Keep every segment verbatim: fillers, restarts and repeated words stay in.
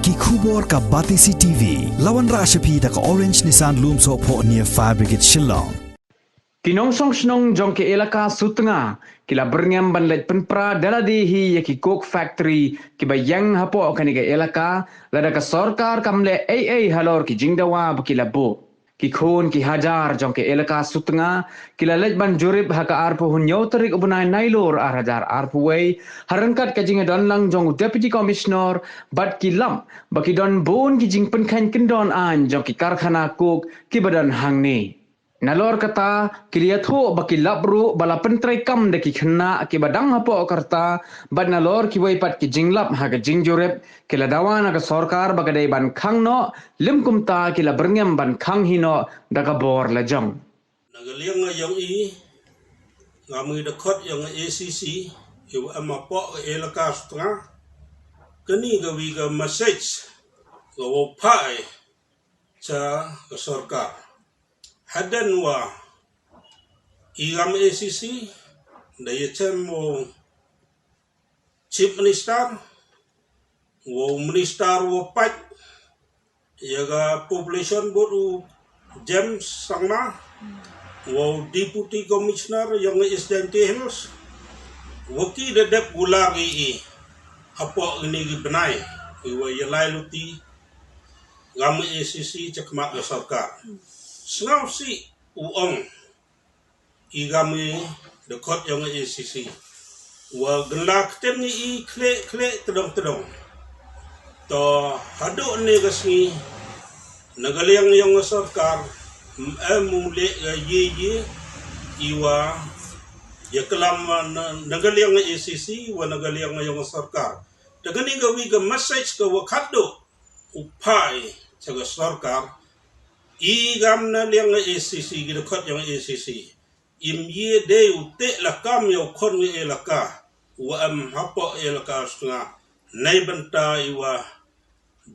Ki khubor ka Batesi T V, la wanrah sha phi da ka Orange Nissan Lumsohphoh near Fire Brigade Shillong. Ki nongshong shnong jong ki elaka Sutnga ki la byrngem ban leit pynpra da lade hi ïa ki coke factory kiba ïeng hapoh kane ka elaka, lada ka sorkar kam leh ei ei halor ki jingdawa ba ki la buh. Ki khun ki hajar jong ki elaka Sutnga ki la leit ban jurip ha ka arphew hynñiew tarik u bnai Nailur ar hajar arphew wei, ha ryngkat ka jingïadonlang jong u Deputy Commissioner, bad ki lap ba ki don bun ki jingpynkheiñ kyndon aiñ jong ki karkhana coke kiba don hangne. Nalor kata, ki la ïathuh ba ki lap ruh ba la pyntreikam da ki khynnah kiba dang hapoh ka rta, bad nalor kiwei pat ki jinglap ha ka jingjurip, ki la dawa na ka sorkar ba ka dei ban khang noh, lym kumta ki la byrngem ban khang hi noh da ka bor lajong. Na ka liang ka jong i, nga mih da khot jong ka A C C, i wa em hapoh ka elaka Sutnga, kani ka wi ka message ka wa phah cha ka sorkar. Hadien wa i kam A C C da ïachem u Chief Minister, wa u Minister wa pait ïa ka population, bad u James Sangma, wa u Deputy Commissioner jong ka East Jaintia Hills, wa ki da dep kular ïa i hapoh kini ki bnai, i wa ïalai luti kam A C C chakhmat ka sorkar. Sngewsih u ong i kam i da khot jong ka A C C wa kin la ktien ïa i khleh khleh tdong tdong. To haduh ne ka sngi na ka liang jong ka sorkar em u leh ka ïe ïe i wa ïa klam na, na ka liang ka A C C wa na ka liang jong ka sorkar. Te kani ka wi ka message ka wa khatduh u phah cha ka sorkar, i kam na liang ka A C C, ki da khot jong ka A C C, im ïe dei u teh lakam ïa u khon ka elaka wa em hapoh elaka Sutnga, nei bynta i wa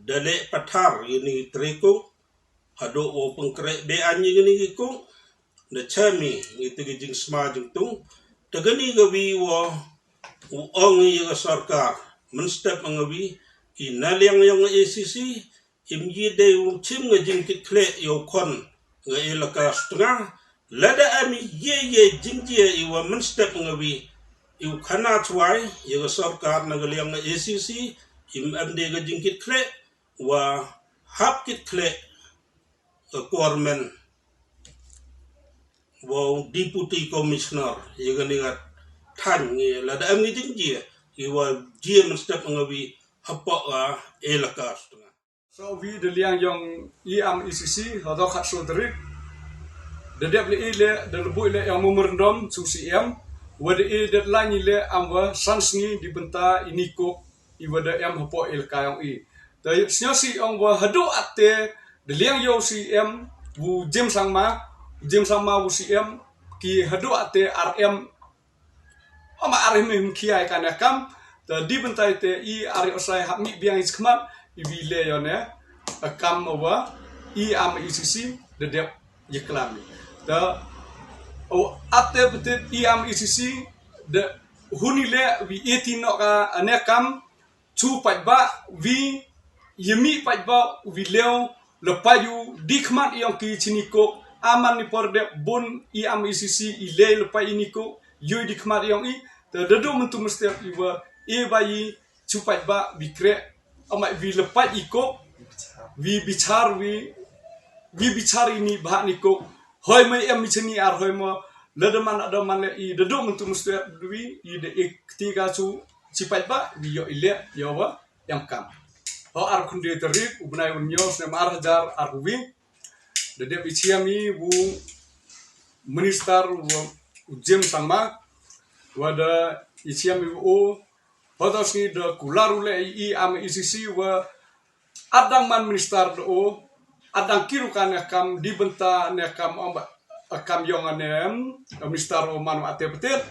da leh pathar ïa ni trei coke, haduh wa u pynkhreh be-aiñ ïa kini ki coke, da chem i ngi te ki jingsma jingtung. Te kani ka wi wa u ong ïa ka sorkar mynstep nga wi, i na liang jong ka A C C, im ïe dei u chim ka jingkit khleh ïa u khon ka elaka Sutnga. Lada em i ïe ïe jingjia i wa mynstep nga wi, i u khana chwai ïa ka sorkar na ka liang ka A C C, im em dei ka jingkit khleh, wa hap kit khleh ka government wa u Deputy Commissioner ïa kani ka thaiñ, ngi lada em ngi jingjia i wa jia mynstep nga wi hapoh ka elaka Sutnga. So wi da liang jong i kam A C C, ha da khatsaw tarik da dep leh i leh, da la buh i leh ïa u memorandum sha u C M, wa da i deadline i leh am wa san sngi di bynta i ni coke i wa da em hapoh elaka jong i. Te sngewsih ong wa haduh atte da liang jong u C M u James Sangma, u James Sangma u C M, ki haduh atte ar em, ama ar em em khia ïa kane ka kam. Te di bynta ite i ar ïoh sai hap mih biang i chakhmat i wi leh ïa ne ka kam wa i kam A C C da dep ïa klam. Te o atte betit i kam A C C da hun i leh wi iti noh ka ne kam, chu paidbah wi ïa mih paidbah wi leh, la paid u di khmat ïong ki chini coke, aman ni por dep bun i kam A C C i leh la paid i ni coke, ïoi di khmat ïong i. Te da duh myntu mynstep i wa i ba i chu paidbah wi kreh, amai wi la paid i coke, wi bichar wi, wi bichar i ni bah ni coke. Hoi mai em i chini ar hoi mo, lada man ada man leh i da duh myntu mynstep wi i da i kti ka chu chi paidbah wi ïoh i leh ïa wa em kam. Ho ar khynde tarik u bnai u hynñiew snem ar hajar arphew wi, da dep i chiam i u minister u, u James Sangma, wa da i chiam i u, ho da sngi da kular u leh i kam A C C wa adang man minister da u, adang kiru ka ne kam di bynta ne kam ong ba, kam ïong ne em, minister u man wa te betit,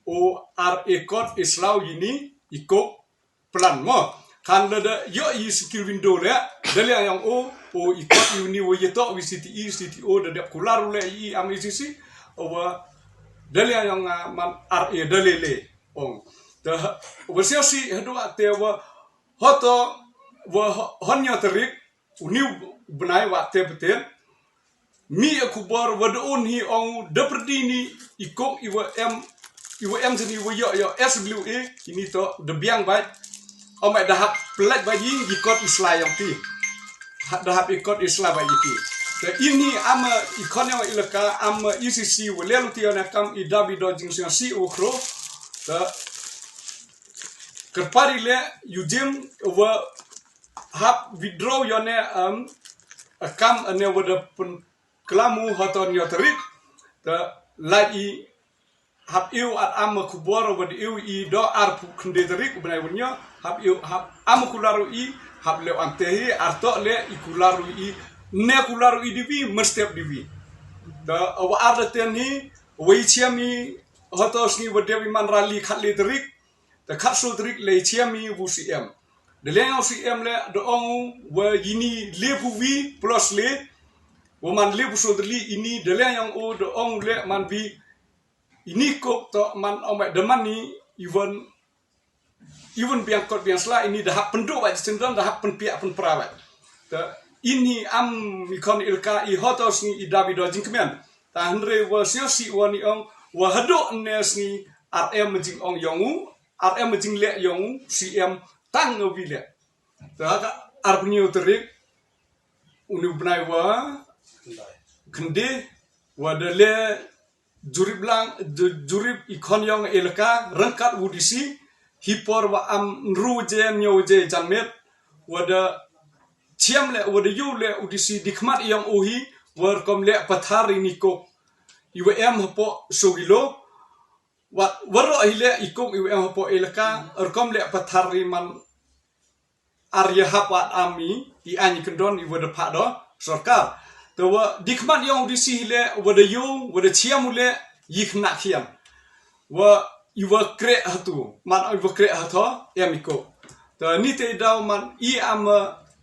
u ar i kot i slaw i ni i coke plan mo. Kan lada ïoh i secure window leh, da liang jong u, u i kot i ni u ïa toh wi C T E, C T O da dep kular u leh i kam A C C, u wa da liang jong nga man ar i da leh leh ong. Te wa sngewsih haduh atte wa hoto Wa hon nyo tarik, uni u bnai wa te beten. Mi a kubor wa da un hi ong da perdi ni i kok i wa em, i wa em sini wa yo yo S W A, ini to da biang bai. Om da hap pelat bai i kot isla yong ti. Da hap i kot isla bai i ti. Da ini ama i kon yong ilaka ama E C C wa lelu ti ona kam i dabi do jing sing si u kro. Da kerpari le yujim wa hap withdraw yone, um, akam ane wa da pun kelamu hoton yo tarik. Da lai i hap iu at am kubor wa da iu i do ar pu kende tarik bnai wa nyo hap iu hap am kularu i hap le ante hi ar to le i kularu i ne kularu i divi mestep divi. Da wa ar da ten hi wa i chiam i hotos ni wa dewi man rali khat le tarik. Da khat so tarik le chiam i wu C M. Da leng C M le da ong wa yini le pu wi plus le wa man le pu so dali ini da leng yong o da ong le man bi ini kok to man ong mai da man ni even even biang kot biang sla ini da hap pendu wa jisendon da hap penpiak penpra wa. Da ini am i kon ilka i hotos ni i dabi do jingkmen. Ta hendre wa sio si wa ni ong wa hadu ne sngi R M jing ong yong u R M jing le yong u C M tang ngi le. Ta ka ar pnyo tarik uni bnai wa kende wa da le jurip lang ju- jurip i kon yong ilaka rengkat u D C hi por wa am nru je nyo je janmet wa da chiam le wa da yu le u D C di khmat yong u hi wa kom le pathar ini kok i wa em hapo so kilo wa wa ro hi le i kok i wa em hapo ilaka kom le pathar i man ar ya hap wa ami i ani kendon i wa da pha do sorkar. Te wa di khmat yong u D C hi le wa da yu wa da chiam u le yi khna khiam wa i wa kre hatu man i wa kre hato em i kok. Te ni te daw man i am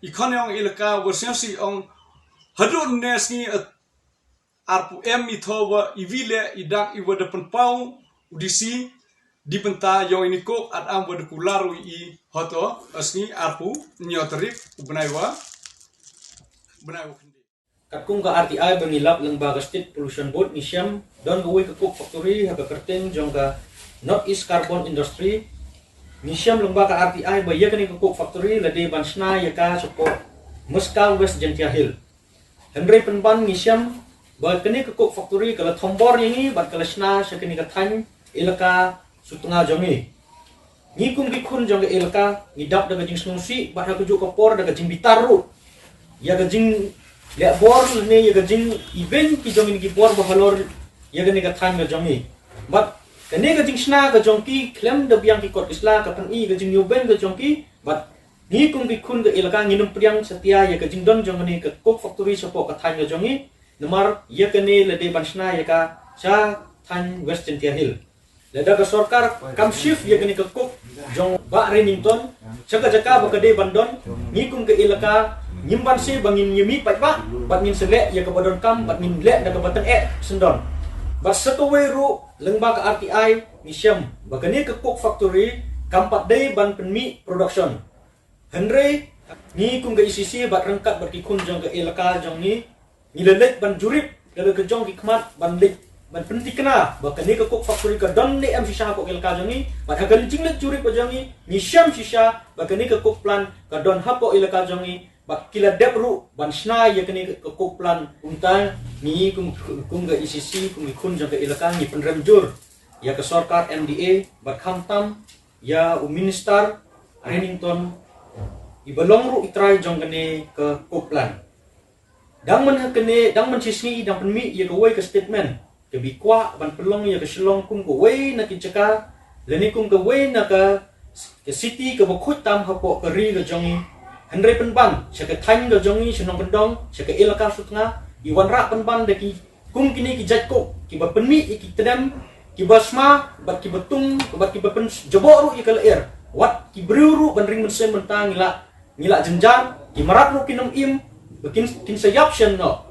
i kon yong ilaka wa siang si ong hadu ne sngi ar pu em i tho wa i wi le i dang i wa da pynpaw u D C di pynta yong ini kok at am wa da kularu i hoto asngi ar pu nyo tarik u bnai wa bnai wa kende. Katkum ka R T I ba ngi lap lyngba ka State Pollution Board ngi shem don ka wei ka coke factory ha ka kyrteng jong ka North East Carbon Industry. Ngi shem lyngba ka R T I ba ya kane ka coke factory la dei ban shna ya ka support Muskal West Jaintia Hill. Hynrei pynban ngi shem ba kane ka coke factory ka la thombor ïa ngi bad ka la shna sha kane ka thaiñ ilaka Sutnga jong ngi. Ngi kum ki khun jong ka ilaka ngi dap da ka jingsngewsih bad ha ka juh ka por da ka jingbitar ruh ïa ka jingleh bor lane ïa ka jingibeiñ ki jong ngi ki bor ba halor ïa kane ka thaiñ ka jong ngi. Bad kane ka jingshna ka jong ki khlem da biang ki kot ki sla ka pyni ka jingïoh beiñ ka jong ki bad ngi kum ki khun ka ilaka ngin ym pdiang satia ïa ka jingdon jong kane ka coke factory shapoh ka thaiñ ka jong ngi. Namar ïa kane la dei ban shna ïa ka sha thaiñ West Jaintia Hill. Lada ka sorkar kam shift ïa kane ka coke jong Bah Renington sha ka jaka ba ka dei ban don, ngi kum ka ilaka ngim banse ba ngin ïa mih paidbah bad ngin sa leh ïa kaba donkam bad ngin leh da kaba tyngeh syndon. Bad sa kawei ruh lyngba ka R T I ngi shem ba kane ka coke factory kam pat dei ban pynmih production. Hynrei ngi kum ka E C C bad ryngkat bad ki khun jong ka ilaka jong ngi ngi la leit ban jurip da la ka jong ki khmat ban leit ban pynthikna ba kane ka coke factory ka don ne em shisha hapoh ka ilaka jong ngi. Bad ha ka jingleit jurip ka jong ngi ngi shem shisha ba kane ka coke plant ka don hapoh ilaka jong ngi bad ki la dep ruh ban shna ïa kane ka coke plant. Kumta ngi kum kum ka E C C kum ki khun jong ka ilaka ngi pynrem jur ïa ka sorkar M D A bad khamtam ïa u minister Renington i ba long ruh i trai jong kane ka coke plant. Dang man ha kane dang man shisngi dang pynmih ïa kawei ka statement ka bi kwah ban pynlong ïa ka Shillong kum kawei na ki jaka lane kum kawei na ka ka city kaba khuid tam hapoh ka ri ka jong ngi. Hynrei pynban sha ka thaiñ ka jong ngi sha Nongkyndong sha ka ilaka Sutnga i wanrah pynban da ki kum kine ki jait coke kiba pynmih ïa ki tdem kiba sma bad kiba tung bad kiba pynjaboh ruh ïa ka lyer. Wat ki briew ruh ban ring mynsiem mynta ngi la ngi la jynjar ki mrad ruh kin ym im ba kin kin sa ïap shen noh.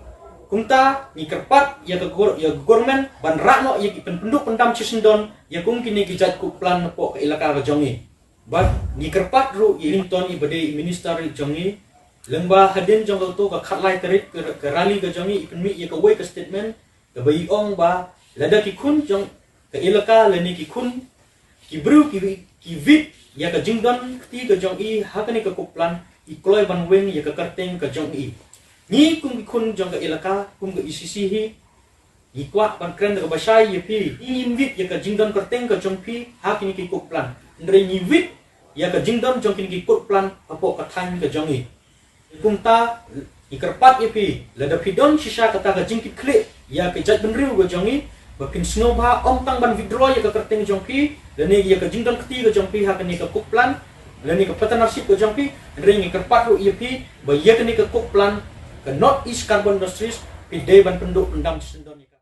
Kumta ngi kyrpad ïa ka gor ïa ka government ban rah noh ïa ki pynpynduh pyndam shisyndon ïa kum kine ki jait coke plant napoh ka ilaka ka jong ngi. Bad ngi kyrpad ruh ïa i Clinton, i ba dei i minister jong ngi, lyngba hadien jong kato ka khatlai tarik ka, ka rally ka jong ngi, i pynmih ïa kawei ka statement kaba i ong ba lada ki khun jong ka elaka lane ki khun ki briew ki, ki wit ïa ka jingdon kti ka jong i ha kane ka coke plant, i kloi ban weng ïa ka kyrteng ka jong i. Ngi kum ki khun jong ka elaka, kum ka E C C hi, ngi kwah ban kren da kaba shai ïa phi. Ngi ngim wit ïa ka jingdon kyrteng ka jong phi ha kine ki coke plant, hynrei ngi wit ïa ka jingdon jong kine ki coke plant hapoh ka thaiñ ka jong i. Kumta ngi kyrpad ïa phi, lada phi don shisha kata ka jingkitkhlieh ïa ka jaitbynriew ka jong i, ba phin sngewbha ym tang ban withdraw ïa ka kyrteng jong phi lane ïa ka jingdon kti ka jong phi ha kane ka coke plant lane ka partnership ka jong phi, hynrei ngi kyrpad ruh ïa phi ba ïa kane ka coke plant ka North East Carbon Industries phi dei ban pynduh pyndam shisyndon ïa ka.